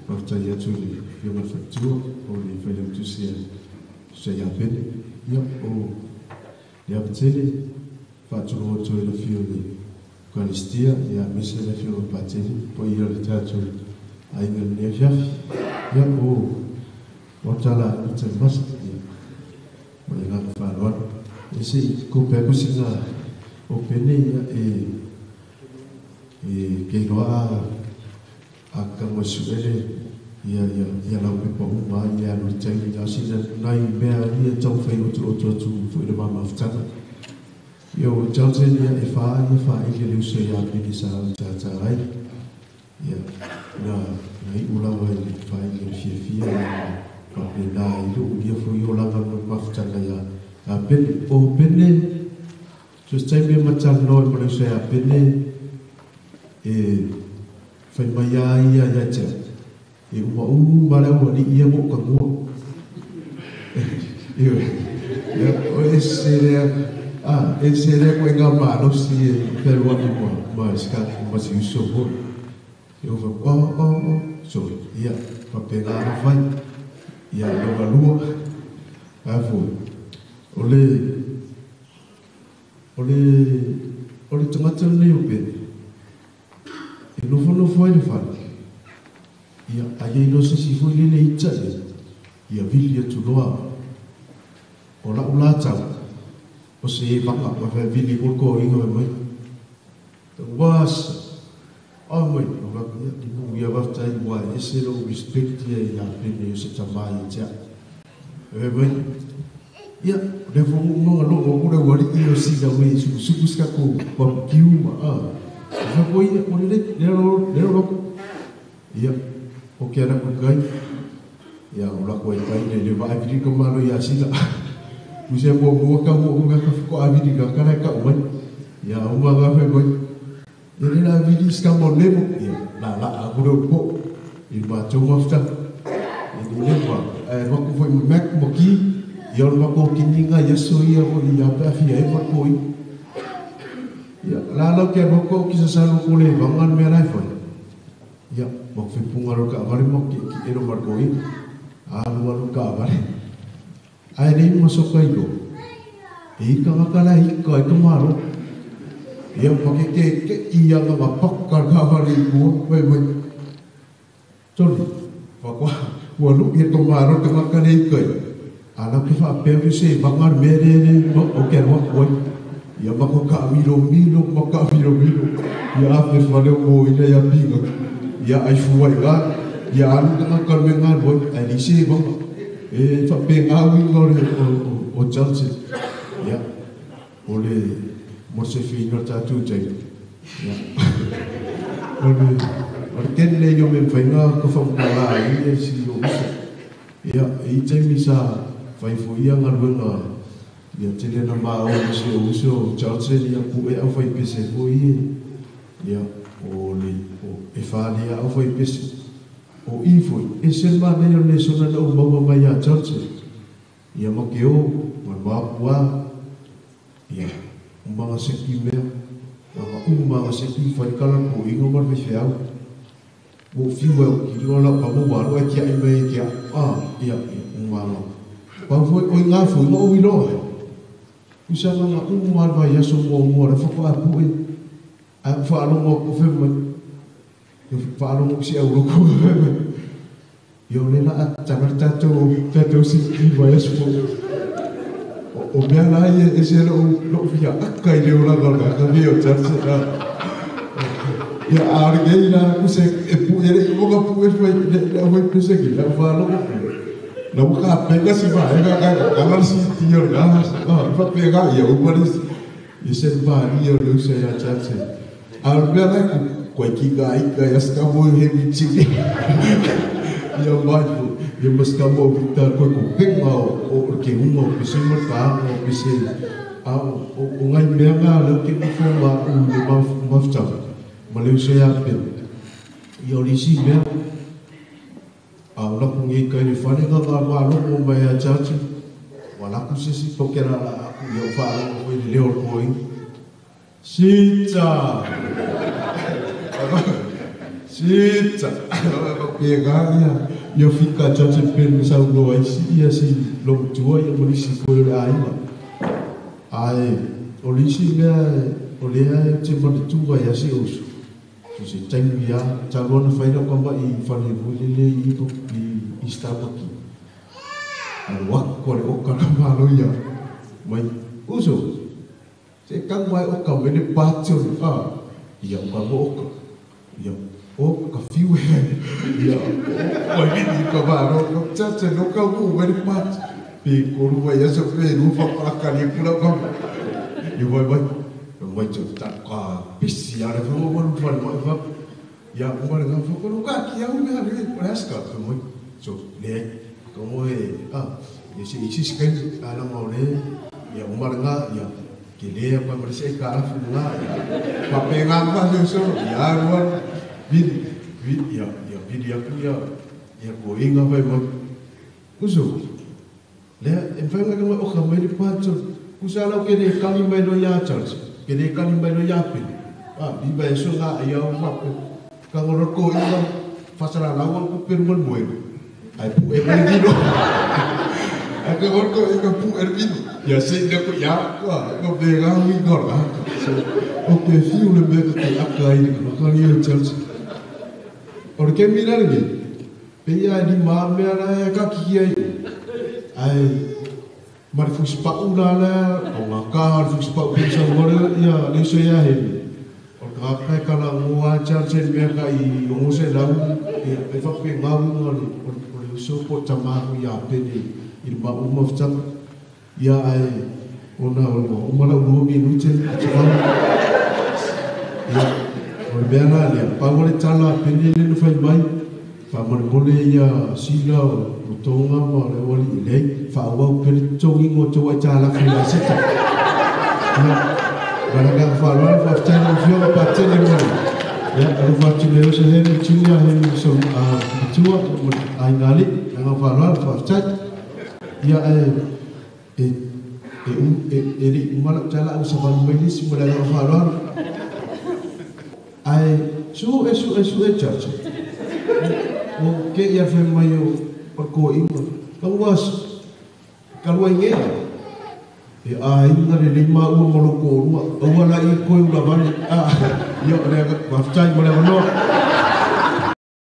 Faafetai atu i le Afioga i le Faletua o le Failautusi a Tusa ia Pele. Ia, o le ava tele e faatulou atu ai i le afio o le Ekalesia, ia aemaise le Afioga i le Patele, le paia o le tatou aiga i lenei afiafi. Ia, o Mautala Anita Masa, ia, ma le agaga faaaloalo. Ia se i kope atu sina opene, ia, e e ke iloa a tago e suʻe ia ia ia lau pepa uma ai le alu i le taimi na o sina nai mea ia taumafai otooto atu foi le ma mafutaga. Ia o Johnson ia e fa ia faaili le uso ia Pili sa au tata ai ia na na iu lava i le faaili o le fiafia ia faapena i lou ia foi olaga ma le mafutaga ia a Pele. O Pele so se taimi e matalanoa ai ma le uso ia Pele e fai mai lava ia ia te au, e uma uma le aualii ia ma ou tagua. Ioe, ia, o ese lea, a, ese lea ituaiga malosi e fealuai ma, ma si ma si uso foi. Ia ou fai atu, oh, oh, oh, sorry, ia, faapena ona fai. Ia, lona lua, a foi, o le, o le, o le tagata lenei o Pele, E nofonofo ai le fale, ia, a i ai loa se isi foi lele ita i ai, ia vili atu loa. O la'u la tau, o se evaga, ma fai vili foi le toeaina fai mai, Tauasa, a mai, ou fai atu, ia, limu ia faafetai ua e ese lou respect ia i lapene o se tama ia te a'u. Fai mai, ia, o lea foi ua uma ona logo atu le aualii o sina mai e sukusuku se tatou barbecue ma, a. Fai atu ai, ia, ua lelei, lea o lo atu. Ia, o ke ala atu kai, ia, o lako ai kai le le vaa e vili ka malo ia sina. Puse mo mua ka mo unga ka fuko a vili ka kala e kau mai. Ia, uma nga fai mai, ia le la vili ska mo lemo, ia, la la a kure o po. I matou mafutaga. E le leva, ae alu atu foi ma Mac ma Ki, ia o le matou kiniga i aso ia foi ia pe a fia eva le toeaina. Ia, la la ou te alu atu au ki sasalo ko le evaga le mea la e fai. Ia, ma ku fepuga loa le taavale ma ki'eki'e loa ma le toeaina. Alu alu le taavale. Ae leai ma soka i loo. E i tagata la e ika ai ka malo. Ia ma ke keke'i ana nga paka le taavale i tua, fai mai. Toli, faatoa ua lu'i e toma alo le tagata lea i tai, a lau ke faapea me se vaga le mea lea le o ke alu atu ai. Ia matou taamilomilo ma taamilomilo, ia afe le fale o moina ia Pinga, ia ai fua i ina, ia alu le tagata i le mea na alu ai, ae leai se vaga. E faapena uiga o le o Johnson. Ia, o le mo le sefiina o le tatou taimi, ia, o le o le tele ia o mea mafai ona faamatala ai si ou uso. Ia, e i ai taimi sa fai foi ia galuega ia tele na maua ma si ou uso Johnson ia pue au fai pese foi ia. Ia, o le o e fale au fai pese. O i foi, ese le manaia o le lesona na ou maua mai ia Johnson. Ia ma ke o, ma le mapu a. Ia, umaga seki mea, aga umaga seki fai kala toeaina ma le faifeau. Ua ou fiu ai ou kiliga o lau kama ua alu ae tiai mai ai ke a'u, a, ia, ia, umaga. Pau foi, oi ngā foi ma ou iloa ai. Usa nga uma le vaiaso muamua o lea faatoa pue, ae ou faalogo atu fai mai, ia faalogo atu si aulotu fai mai, ia o lea la a tatala le tatou, tatou siki vaiaso fou. O mea la ia e ese lou, lou fia aka i le olaga o le tagata nei o Johnson. Ia, a o lenei la ku se e pue le i ona pue fai le le au pese ki lau faalogo pue. La ua kapena si vaega ka ka la si ti o la ah fa pega ia uma le i se maria o le usa ia Johnson. A o le mea la ku koe ki ngā ika ia ska mo he mi tini. Ia mai fo ia ma ska mo vita koe ko penga o o ke unga o pese ma ka o pese a o o ngai mea ngā leo ke nofo ma u le mafutaga ma le usa ia Pele. Ia o le isi mea a o laku nei kai le fale nga nga malogo mai ia Johnson ua laku se isi tokela la aku ia o faalogo foi le leo o le toeaina. Sita! Sita pe ga ia ia fika chache pen sa lo ai si ia si lo tua ia mo si fo le aiga. Ai o le isi mea o lea e te manatua ia si uso. So se taimi ia talu ona fai lau kama i fale foi lele i Starbucks. Alu aku ale oka na malo ia. Mai uso. Se kang mai oka me le patio ah. Ia oka mo oka. Ia o ka fiu ia o mai ni ka malo no chache no ka mu me le patio. Pe koru mai ia so pe ru fa ka ka ni kula ka. Ia mai mai mai te ta ka pisi ale fa mo fa mai fa. Ia o mai nga fa ko ka ki au me ale o aska ka mai. So le ko mo e ah e se isi sken ala mo le ia o mai nga ia ke le pa mo se ka ala fu nga ia pa pe nga fa so so ia ro vi vi ia ia vi ia ku ia ia ko inga fa mo uso le e fa nga mo o ka mai le pa to usa la ke le kali mai lo ia Charles ke le kali mai lo ia pe ah bi ba so nga ia o fa ka ngoro ko inga fa sala la ko per mo mo ai pu e mai vino ai ka ngoro ko inga pu e vino ia se ne ko ia ko ko be ga wi ngor ga so o ke fiu le me te aka i ko ka ni Charles o ke mira le pe ia ni ma me ala ka ki ai ai ma le fusi pa ula la o ngā ka le fusi pa ula sa ngore ia le so ia he o ka ka ka la ngoa Charles me ka i o se lau ia e fa pe ngā ngā le o le so po tama ia pe ni i ma u ma fta ia ai ona o ma la u mi nu te te ia o le mea la lea pau le tala pe ni le fai mai fa mo le ia sila o tonga ma le wali i lei fa au pe le tongi ngo te wai tala fi la sita ia ma la fa lo fa fta no fio pa te le mo ia alu fa tu le o se he mi tu ia he mi so a tua mo ai ngali nga fa lo fa fta ia e e e e e ri mala tala au sa fa mai lisi mo la fa lo ai su e su e su e church o ke ia fe mai o ko inga ka was ka lua inge e a inga le le ma u mo lo ko lua o wala i ko ula vale a ia le ka ftai mo le no.